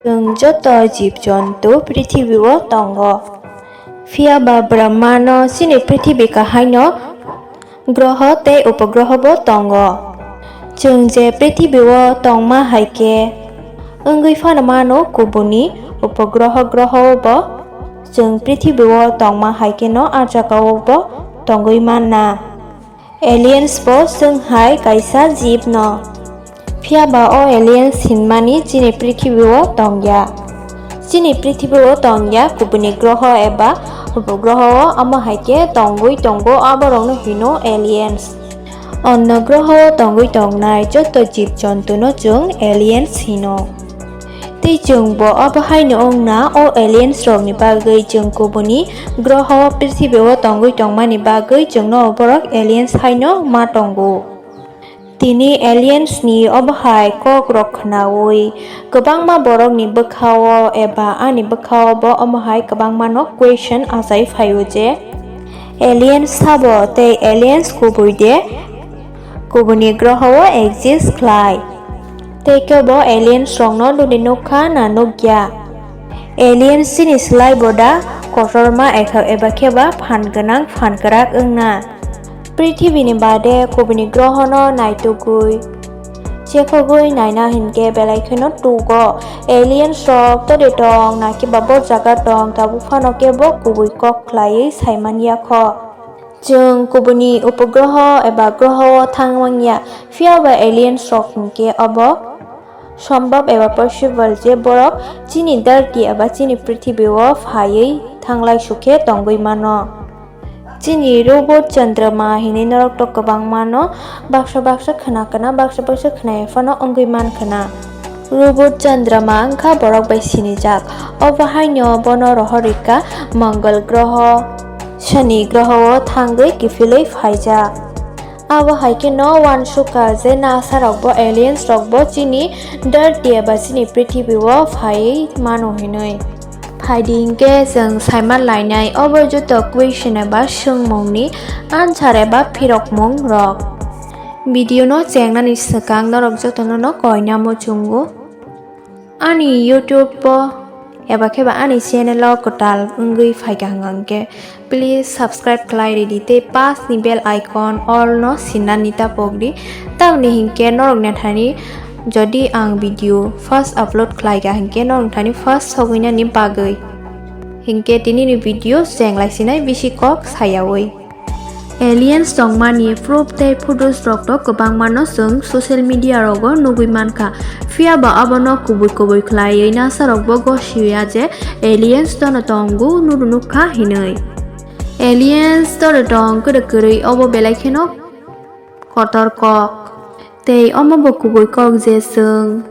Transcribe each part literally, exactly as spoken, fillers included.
Chwng joto jib-jontu prithibi-o tongo. Phiya ba Brahmano chini prithibi kahaino groho tei upogrohobo tongo. Chwng je prithibi-o tongma hai khe wngwi phano mano, kubuni upogroho grohobo chwng prithibi-o tongma hai kheno a jagao bo tongwi manna. Aliens bo chwng hai kaisa jib no. Phiya ba o aliens hinmani chini prithibi o tongya. Chini prithibi o tongya, kubuni groho eba upogroho o omo hai khe tongwi tongo, aborokno hino aliens. Onno groho o tongwi tongnai joto jib jontuno chwng aliens hino. Tei chwngbo abo haino wngna, o aliens rokni bagwi chwng kubuni groho o prithibi o tongwi tongmani bagwi chwngno borok aliens haino ma tongo. Tini aliens ni obo hai kok rok khwnawi kwbangma borok ni bwkha o eba ani bwkha o bo omo hai kwbangma no question achai phaio je aliens sabo tei aliens kubui de kubuni groho o exist khlai. Tei kebo aliens rokno nuni nukha na nukya? Aliens chini slai bo da kotorma ekha eba khe ba phan gwnang phan kwrak wngna? Prithibi ni bade kubuni groho no naitugwi chekhogwi naina hinkhe belai kheno tugo. Aliens rok tode tong na khe ba bo jaga tong, tabuk phano kebo kubui kok khlaiwi saimanya kho. Chwng kubuni upogroho eba groho o thang manya, phiya ba aliens rok hinkhe obo sombab eba possible je borok chini dharti eba chini prithibi o phaiwi thanglai sukhe tongwi mano. Chini robot Chandrama hinwi norok to kwbangma no baksa baksa khwna khwna, baksa baksa khwnaya phano wngwi man khwna. Robot Chandrama wngkha borok bai sinijak. Obo haino bono rohor rikha Mangal groho, Shani groho o thangwi kiphilwi phaijak. Abo hai kheno uansukha je NASA rokbo aliens rokbo chini dharti eba chini prithibi o phaiwi mano hinwi. Phaidi hinkhe chwng saiman lainai obo joto question eba swngmungni answer eba phirokmung rok. Video no chengnani swkang norok jotono no koina muchungo. Ani YouTube o eba khe ba ani channel o kwtal wngwi phaikha hwnkhe, please subscribe khlai ridi tei pass ni bell icon all no sinani ta pokdi. Tamni hinkhe norok ni thani jodi ang video first upload khlaikha hinkhe norok ni thani first sogwinani bagwi. Hinkhe tini ni video cheng laisinai bisi kok sayawi. Aliens tongmani proof tei photos rok to kwbangma no chwng social media rogo nugwi mankha. Phiya ba abono kubui kubui khlaiwi NASA rokbo gosiya je aliens tono tongo, nunu nukha hinwi. Aliens tono tong kwrwi kwrwi, obo belai kheno kotor kok. Tei omo bo kubui kok je chwng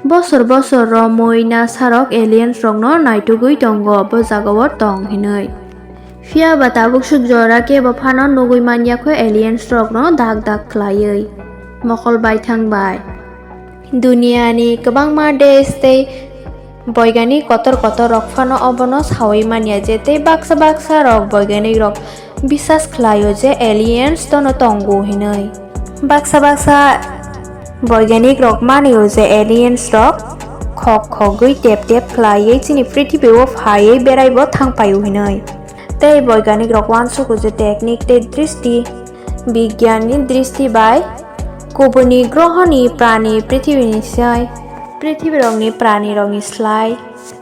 bosor bosor romwi NASA rok aliens rokno naitugwi tongo bo jagao tong hinwi. Phiya ba tabuk swk jora kebo phano nugwi manya kho aliens rokno dak dak khlaiwi mokol baithang bai. Duniani kwbangma desh tei boiganik kotor kotor rok phano obono sawi manya je tei baksa baksa rok boiganik rok bisas khlaio je aliens tono tongo hinwi. Baksa baksa boiganik rok manio je aliens rok khok khogwi tep tep khlaiwi chini prithibi o phaiwi beraibo thangpaio hinwi. Tei boiganik rok uansugo je technique tei dristi, bigyan ni dristi bai kubuni groho ni prani prithibi ni sai, prithibi rok ni prani rok ni slai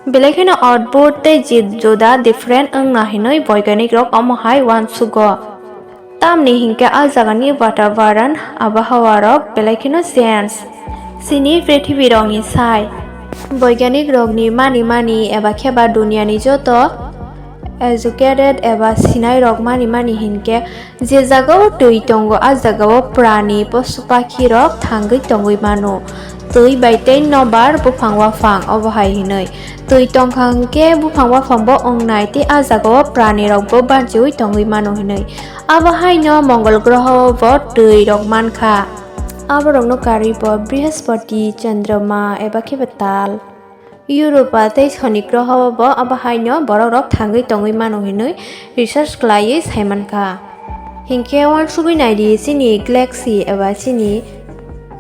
belai kheno adbhut tei jib juda different wngna hinwi boiganik rok omo hai uansugo. Tamni hinkhe a jagani watavaran, abhawa rok belai kheno change. Chini prithibi rokni sai, boiganik rokni mani mani eba khe ba duniani joto educated eba sinai rok mani mani hinkhe je jagao twi tongo a jagao prani posu pakhi rok thangwi tongwi mano. Twi bai tei nobar buphang waphang obo hai hinwi. Twi tongkha hwnkhe buphang waphang bo wngnai tei a jagao prani rok bo banchiwi tongwi mano hinwi. Abo haino Mongol groho bo twi rok mankha. Aborokno karwi bo Brihaspati, Chandrama eba khe ba tal, Europa tei Shoni groho bo abo haino borok rok thangwi tongwi mano hinwi research khlaiwi saimankha. Hinkhe uansugwi naidi chini galaxy eba chini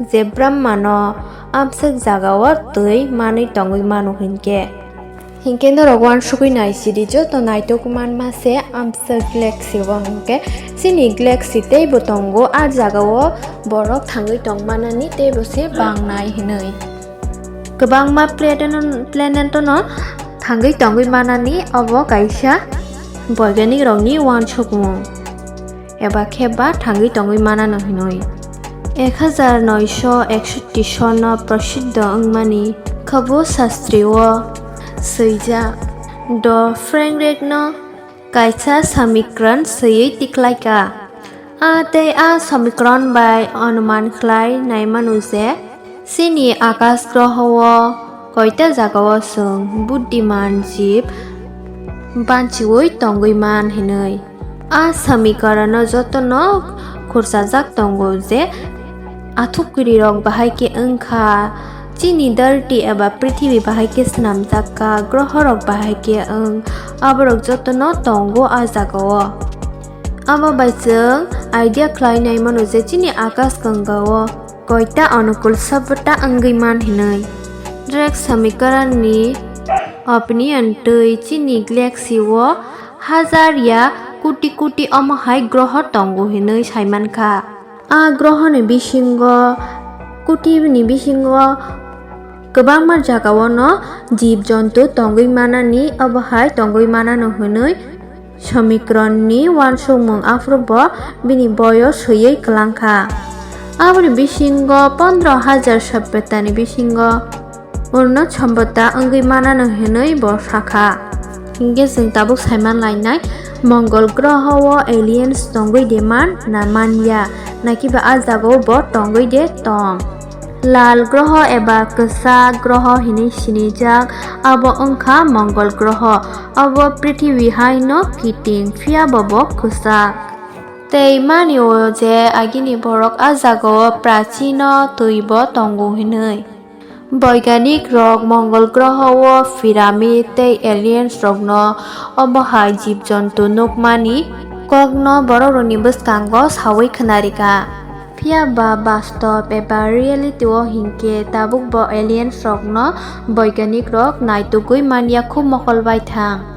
je Brahmano amswk jagao twi manwi tongwi mano hinkhe. Hinkhe norok uansugwi naisidi, joto naitok manma se amswk galaxy o, hinkhe chini galaxy teibo tongo, a jagao borok thangwi tongmanani teibo se bangnai hinwi. Kwbangma planet-, planet-o no thangwi tongwi manani obo kaisa boiganik rokni uansukmung eba khe ba thangwi tongwi manano hinwi. Ek hajar noisho eksotti sono prosiddho wngmani khabu sastri o swijak Do Frank Drake no kaisa samikran swiwi tiklaikha. A tei a samikran bai anuman khlai naimano je chini akas groho o koita jagao chwng buddiman jib banchiwi tongwi man hinwi. A samikarano jotono khurchajak tongo je athukiri rok bahai khe wngkha, chini dharti eba prithibi bahai khe swnamjak kha, groho rok bahai khe wng, aborok jotono tongo a jagao. Amo bai chwng idea khlai naimano je chini akas gangao koita onukul sabta wngwi man hinwi. Drake samikaranni opinion twi chini galaxy o hajar ya koti koti omo hai groho tongo hinwi saimankha. A grohoni bisingo, kotini bisingo kwbangma jagao no jib jontu tongwi manani, obo hai tongwi manano hinwi samikranni uansukmung, aphuru bo bini boyos swiwi kwlangkha. Aboni bisingo pondro hajar sabta ni bisingo Urno sombota wngwi manano hinwi bo sakha. Hinkhe chwng tabuk saiman lainai, Mongol groho o aliens tongwi de man na manya, nakiba a jagao bo tongwi de tong. Lal groho eba kwchak groho hinwi sinijak, abo wngkha Mongol groho. Abo prithibi haino kiting, phiya bo bo kwchak. Tei mani o je agini borok a jagao prachino twi bo tongo hinwi. Boiganik rok Mongol groho o pyramid tei aliens rokno omo hai jib jontu nukmani kokno borok rokni bwskango sawi khwnarikha. Phiya ba bastob eba reality o hinkhe tabuk bo aliens rokno boiganik rok naitugwi manya khub mokol baithang.